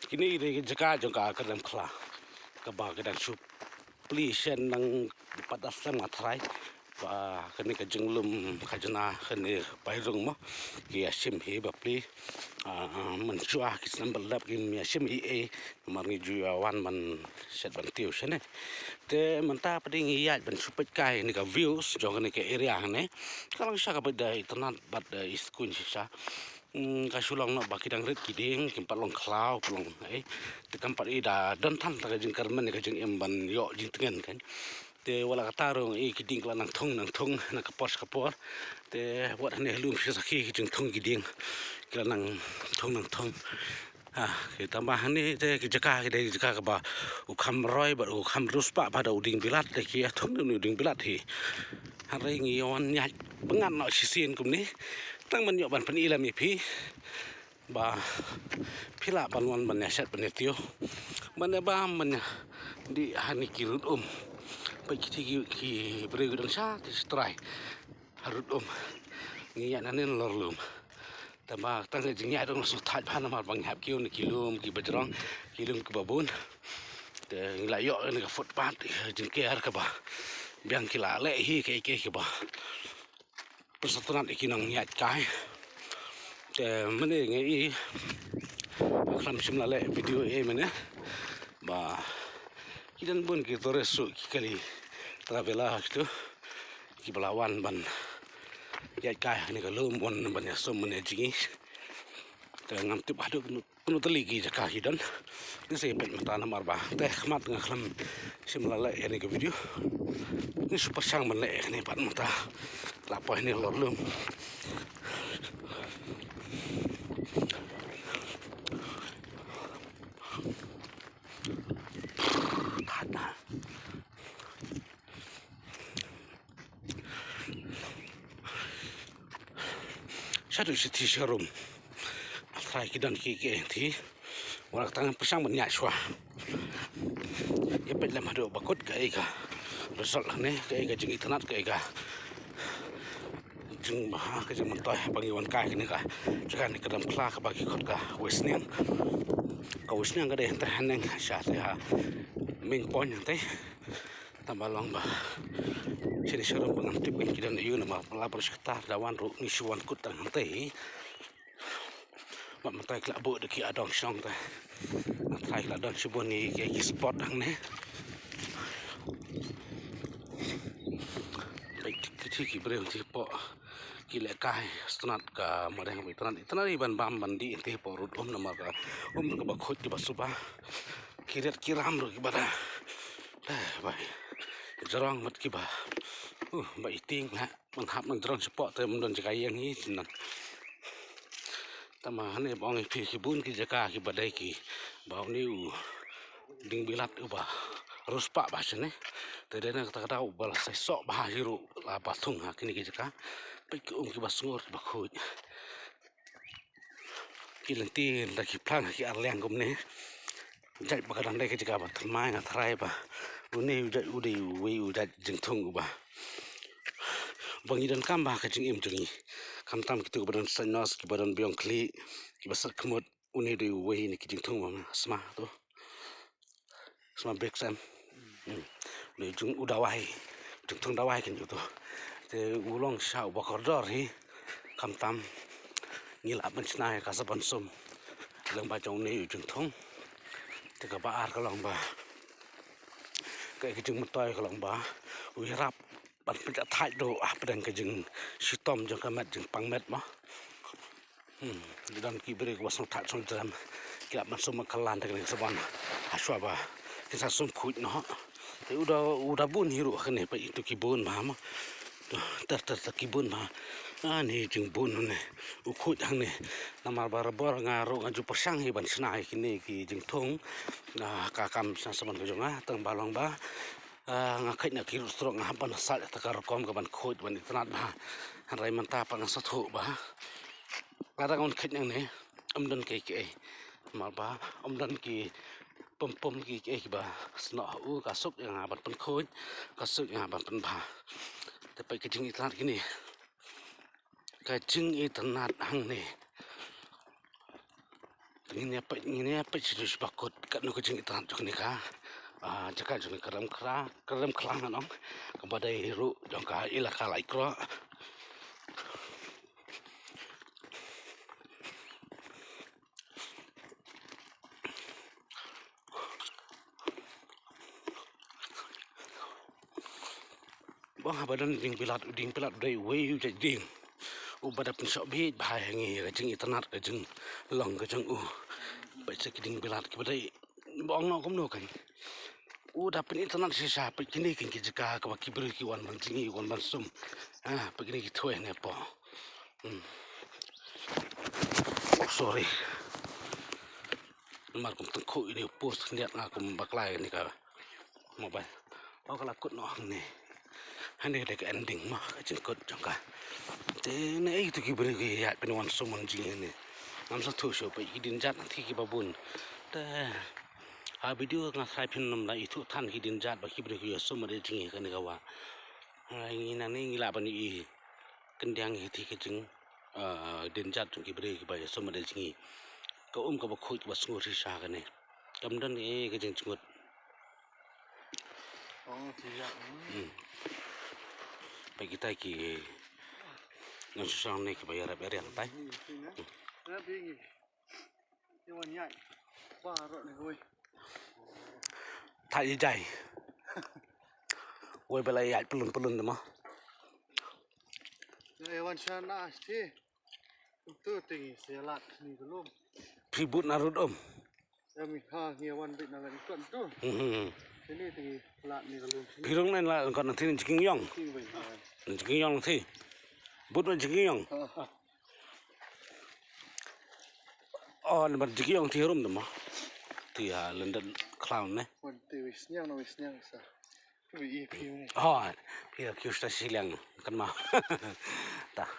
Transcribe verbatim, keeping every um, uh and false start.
Kine ki dei ki jaka jong ka Kdem Khla kaba ka dang shu plie shen nang pat da slem nga tharai. Ba kane ka jinglum khajna kane Pairung mo ki ïa shim hi ba plie. Ah, mynshuwa ki snem ba la dep kim ïa shim ei ei namar ngi ju ïa wan ban shet ban tiew shane. Te mynta pat ngi ïaid ban shu peit kai ne ka views jong kane ka area ne. Ka long sha kaba da itynnad bad da i skun shisha. Hmm, ka shu long noh ba ki dang rit ki dieng, kim pat long khlaw, pat long ei. Te kam pat i da don than ta ka jingkyrmen ka jingim ban ïoh jingtngen kan. Te wat la katta ruh i ki dieng ki la nang thung nang thung na ka por sha ka por. Te wat hane ha lum shi sakhi ki jingthung ki dieng ki la nang thung nang thung. Ha, ki tang ba hangne te ki jaka ki dei ki jaka kaba u kham roi bad u kham riewspah bad u dieng bilat te ki ïa thung u dieng bilat hi. Hynrei ngi wan ïaid pyngngad noh shisien kumne. Tang ban ïoh ban pyni lem ïa phi ba phi lah ban wan ban ïa shet ban ïa tiew ban ïa bam ban ïa dih ha kine ki rud um. Peit kiti ki, ki briew ki don sha ki trai ha rud um. Ngi ïaid nangne lor lum. Tang ba tang ka jingïaid ruh nga sngewthuh bha namar ba ngi hap kiew na ki lum kiba jrong, ki lum kiba bun. Te ngi la ïoh na ka footpath, ka jingker kaba biang ki la leh hi kaei kaei kaba pynsngewtynnat ïa ki nongïaid kai. Te mynne ngi i khlem shym la leh video ei mynne ba ki don bun ki tourist ruh ki kali traveller kitu kiba la wan ban ïaid kai ha kane ka lum wan ban ïasum ban ïajngi. Te ngam tip haduh kano kano tylli ki jaka ki don. Ngi sa ïa peit mynta namar ba te khmat nga khlem shim la leh ïa kane ka video. Ngi shu pyrshang ban leh ïa kane pat mynta. La poi hangne lor lum. Shaduh shithi sharum. Trai ki don ki ki thi. Wat la tang pyrshang ban ïaid shuwa. Ïa peit lem haduh ba kut kaei ka result hangne, kaei ka jingitynnad, kaei ka jingbha, ka jingmyntoi ba ngi wan kai kane ka jaka ne Kdem Khla kaba ki khot ka Wei Sniang. Ka Wei Sniang ka dei hangta haneng sha te ha Meiñ Point hangta. Tang ba long ba shini sharum ba ngam tip ba ki don aïu namar la ba shkata da wan ruh ngi shu wan kut tang hangta hi. Ba mynta ki la buh da ki adong shong te. Mynta ki la don shibun ki, ki, ki spot hangne. Peit ki, ki, ki briew ki poh ki lehkai sngewtynnat ka mardeng ba itynnat itynnat i ban bam ban dih te poh rud um namar ka um kaba khuid kiba suba. Ki riat ki ram ruh kiba da. Da bai. Jrong mat kiba. Uh, ba iting la. Ban hap nang jrong shapoh te ym don jaka ïeng hi shen nang. Tang ba hangne ba ong ïa phi ki bun ki jaka kiba dei kiba une u dieng bilat uba riewspah bha shane. Te dei na kata ka daw ba la saisoh bha hi ruh la ba thung ha kine ki jaka. Peit ki um kiba sngur kiba khuid. Ki lynti da ki phlang ha ki arliang kumne. Jait ba ka dang dei ka jaka ba thymmai nga tharai ba une u jait u dei uwei u jait jingthung uba, uba ngi donkam bha ha ka jingim jong ngi. Khamtam kito kiba don sainos, kiba don biang khlieh, kiba sat khmut, une u dei uwei na ki jingthung ba sma to. Sma bek sem. Hmm. Une u jing u dawai. Jingthung dawai kin ju to. Te u long sha uba kordor hi. Khamtam ngi lah ban shna ïa ka sa ban sum. Lyngba jong une u jingthung. Te kaba ar ka long ba kaei ka jingmyntoi ka long ba u ïarap ban pynjah thait ruh hapdeng ka jingshitom jong ka met jingpang met mo. Hmm, ki don ki briew kiba sngewthuh sngewdrem ki lah ban sum ka lan te kane ka sa ban hashwa ba kin sa sum khuid noh. Te u da, u da bun hi ruh kane, peit ito ki bun bha mo. Ter ter ter ki bun bha. Ani jingbun ne u khuid hangne. Namar barabor nga ruh nga ju pyrshang hi ban shna hi kine ki jingthung. Ah, ka kam shna saban ka jong nga tang ba long ba, ah, nga kheit na ki ruh strok nga hap ban sait ta ka rukom ka ban khuid ban itynnad bha. Hynrei mynta pat nga sngewthuh ba lada ngan kheit nangne ym don kiei kiei. Namar ba ym don ki pum pum kiei kiei kiba snoh ha u, ka suk ïa nga ban pynkhuid, ka suk ïa nga ban pynbha. Te peit ka jingitynnad kine. Ka jingitynnad hangne. Ngin ïa peit, ngin ïa peit sha bakut katno ka jingitynnad jong kane ka, ah, jaka jong ka Rem Khla, ka Rem Khla ngan ong. Kaba dei ruh jong ka Elaka Laitkroh. Ba haba don dieng bilat, u dieng bilat u dei uwei u jait dieng uba da pynshoh beit bha ïa ngi, ka jingitynnad, ka jinglong ka jong u. Peit sha ki dieng bilat kiba dei, ba ong noh kumno kan. U da pynitynnad shisha, peit kine ki jaka kaba ki briew ki wan ban jngi, wan ban sum. Ah, peit kine ki thwei ne po. Hmm. Oh, sorry. Namar kum tyngkhuh ïa une u post khyndiat nga kum bakla ïa kane ka mobile. Oh, ka la kut noh hangne. Hangne ka dei ka ending mo, ka jingkut jong ka. Te ne ei tu ki briew ki ïaid pynwan sum wan jngi hangne. Ngam sngewthuh shuh, peit ki dienjat na ki kiba bun. Te ha video nga tharai phin nym la ithuh than ki dienjat ba ki briew ki ïa sum wan jngi ha kane ka wah. Ngi nangne ngi lah ban ïohi khyndiat ïa kata ka jing, ah, dienjat jong ki briew kiba ïa sum wan jngi. Ka um kaba khuid kaba sngur shisha kane. Kam don ei ka jingjngut. Oh, shisha. Hmm. Peit kita ki nongshong shnong ne kiba ïarap ïariang tai. Hmm, shisha. Ïarap ïa ngi. Ïa wan ïaid baroh ne kawei. Thait ïa jai. Wei ba la ïaid pylun pylun te mo. Ïa wan sha na sti. Utu te ngi sa ïalad shane ka lum. Phi bud na rud um. Ïa mi ha ngi wan beit na la ikot tu. Hmm. Shane te ngi lad ne ka lum shane. Phi rung na la ikot na te, na jingïong. Te beit na. Na jingïong te. Bud na jingïong. Ha, ha. Oh, namar jingïong te harum te mo. Te ha lyndet khlaw ne. Wan te wei sniang na wei sniang sa. Te wei i phi ne. Oh, phi ïa kiew sha shiliang kan ma. Ta.